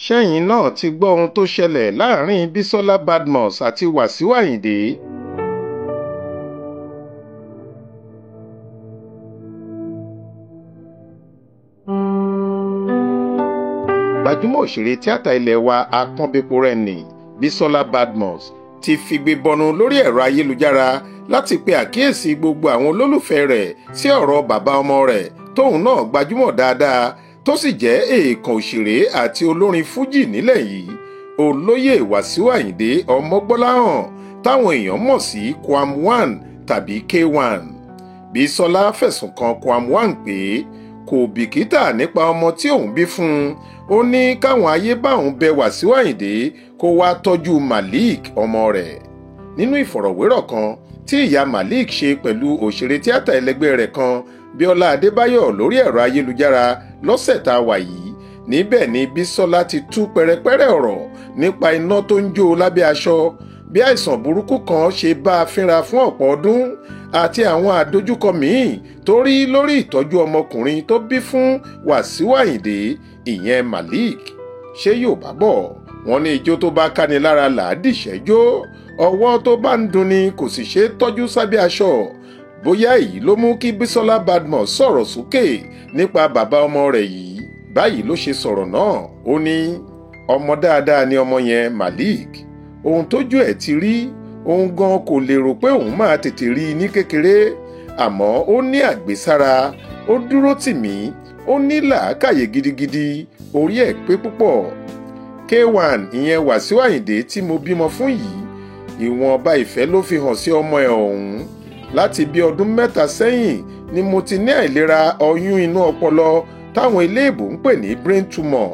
Ṣẹ́yìn náà ti gbọ́ ohun tó ṣẹlẹ̀ láàrin Bisola Badmus àti Wàsíù Àyìndé. Gbajúmọ̀ òṣèré tíátà ilé wa apọ́nbéporẹ́ni Bisola Badmus ti figbe bọnu lórí ẹ̀rọ ayélujára láti pe àkíyèsí gbogbo àwọn olólùfẹ́ rẹ̀ sí ọ̀rọ̀ bàbá ọmọ rẹ̀ tóun náà gbajúmọ̀ dáadáa tó sì jẹ́ èèkàn òṣèré àti olórin fújì nílẹ̀ yìí, olóyè Wàsíù Àyìndé Ọmọgbọ́láhàn táwọn èèyàn mọ̀ sí Kwam 1 tàbí K1. Bísọ́lá fẹ̀sùn kan Kwam 1 pé kò bìkítà nípa ọmọ tí òun bí fún un. Ó ní káwọn ayé bá òun bẹ Wàsíù Àyìndé kó wáá tọ́jú Malik ọmọ rẹ̀. Nínú ìfọ̀rọ̀wérọ̀ kan tí ìyá Malik ṣe pẹ̀lú òṣèré tíátà ẹlẹgbẹ́ rẹ̀ kan Bíọ́lá Adébáyọ̀ lórí ẹ̀rọ ayélujára lọ́sẹ̀ tá a wà yìí, níbẹ̀ ni Bísọ́lá ti tú pẹrẹpẹrẹ ọ̀rọ̀ nípa iná tó ń jó lábẹ́ aṣọ, bí àìsàn burúkú kan ṣe bá a fínra fún ọ̀pọ̀ ọdún àti àwọn àdojúkọ míì tó rí lórí ìtọ́jú ọmọkùnrin tó bí fún Wàsíù Àyìndé, ìyẹn Malik. Ṣé Yorùbá bọ̀ wọ́n ní ijó tó bá káni lára làádìṣẹ́jó, ọwọ́ tó bá ń dunni kò sì ṣeé tọ́jú sábẹ́ aṣọ. Bóyá èyí ló mú kí Bísọ́lá Badmus sọ̀rọ̀ sókè nípa bàbá ọmọ rẹ̀ yìí. Báyìí ló ṣe sọ̀rọ̀ náà. Ó ní ọmọ dáadáa ni ọmọ yẹn Malik, ohun tójú ẹ̀ ti rí òun gan kò lè rò pé òun máa tètè rí i ní kékeré, àmọ́ ó ní àgbésára, ó dúró tì mí, ó ní làákàyè gidigidi, orí ẹ̀ pé púpọ̀. K1 ìyẹn Wàsíù Àyìndé tí mo bímọ fún yìí, ìwọ̀nba ìfẹ́ ló fi hàn sí ọmọ ẹ̀ ọ̀hún. Láti bí ọdún 3 sẹ́yìn ni mo ti ní àìlera ọyún inú ọpọlọ táwọn iléèbó ń pè ní brain tumor.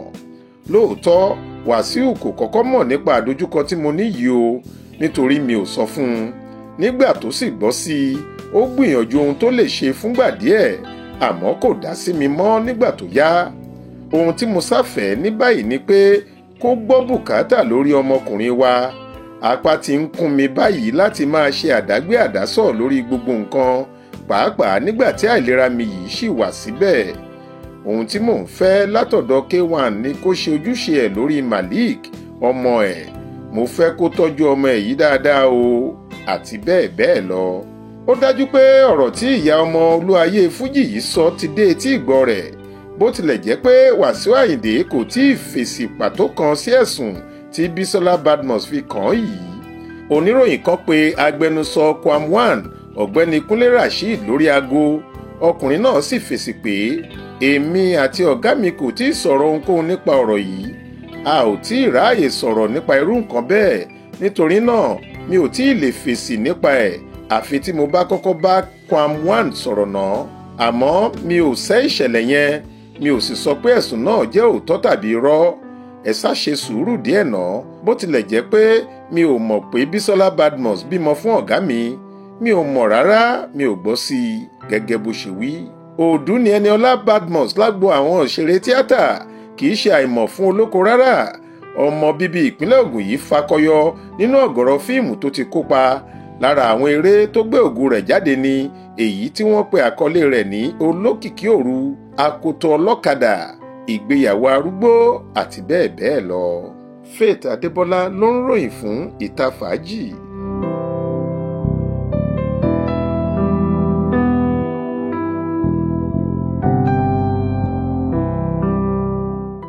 Lóòótọ́ Wàsíù kò kọ́kọ́ mọ̀ nípa àdojúkọ tí mo ní yìí o, nítorí mi ò sọ fún un. Nígbà tó sì gbọ́ sí i, ó gbìyànjú ohun tó lè ṣe fúngbà díẹ̀, àmọ́ kò dá sí mi mọ́ nígbà tó yá. Ohun tí mo sáfẹ́ ní báyìí ni pé kó gbọ́ bùkátà lórí ọmọkùnrin wa. Apá ti ń kún mi báyìí láti máa ṣe àdágbé àdásọ̀ lórí gbogbo nǹkan, pàápàá nígbà tí àìlera mi yìí ṣì wà síbẹ̀. Ohun tí mò ń fẹ́ látọ̀dọ̀ K1 ni kó ṣe ojúṣe ẹ̀ lórí Malik ọmọ ẹ̀. Mo fẹ́ kó tọ́jú ọmọ ẹ̀ yìí dáadáa o, àti bẹ́ẹ̀ bẹ́ẹ̀ lọ. Ó dájú pé ọ̀rọ̀ tí ìyá ọmọ olúayé fújì yìí sọ ti dé etí ìgbọ́ rẹ̀, bó tilẹ̀ jẹ́ pé Wàsíù Àyìndé kò tí ì fèsì pàtó kan sí ẹ̀sùn tí Bísọ́lá Badmus fi kàn án yìí. Oníròyìn kan pe agbẹnusọ Kwam 1 ọ̀gbẹ́ni Kúnlé Rasheed lórí aago. Ọkùnrin náà sì fèsì pé èmi àti ọ̀gá mi kò tí ì sọ̀rọ̀ ohunkóhun nípa ọ̀rọ̀ yìí. A ò tí ì ráàyè sọ̀rọ̀ nípa irú nǹkan bẹ́ẹ̀, nítorí náà mi ò tí ì lè fèsì nípa ẹ̀ àfi tí mo bá kọ́kọ́ bá Kwam 1 sọ̀rọ̀ náà. Àmọ́ mi ò sẹ́ ìṣẹ̀lẹ̀ yẹn, mi ò sì sọ pé ẹ̀sùn náà jẹ́ òótọ́ tàbí irọ́. Ẹ ṣá ṣe sùúrù díẹ̀ náà. Bó tilẹ̀ jẹ́ pé mi ò mọ̀ pé Bísọ́lá Badmus bímọ fún ọ̀gá mi, mi ò mọ̀ rárá, mi ò gbọ́ sí i gẹ́gẹ́ bó ṣe wí. Òdú ni Ẹniọlá Badmus lágbo àwọn òṣèré tíátà, kì í ṣe àìmọ̀ fún olóko rárá. Ọmọ bíbí ìpínlẹ̀ Ògùn yìí fakọyọ nínú ọ̀gọ̀rọ̀ fíìmù tó ti kópa. Lára àwọn eré tó gbé ògo rẹ̀ jáde ni èyí tí wọ́n pe àkọlé rẹ̀ ní Olókìkí Òru, Akoto Ọlọ́kadà, Ìgbéyàwó Arúgbó àti bẹ́ẹ̀ bẹ́ẹ̀ lọ. Faith Adébọlá ló ń ròyìn fún Ìta Fàájì.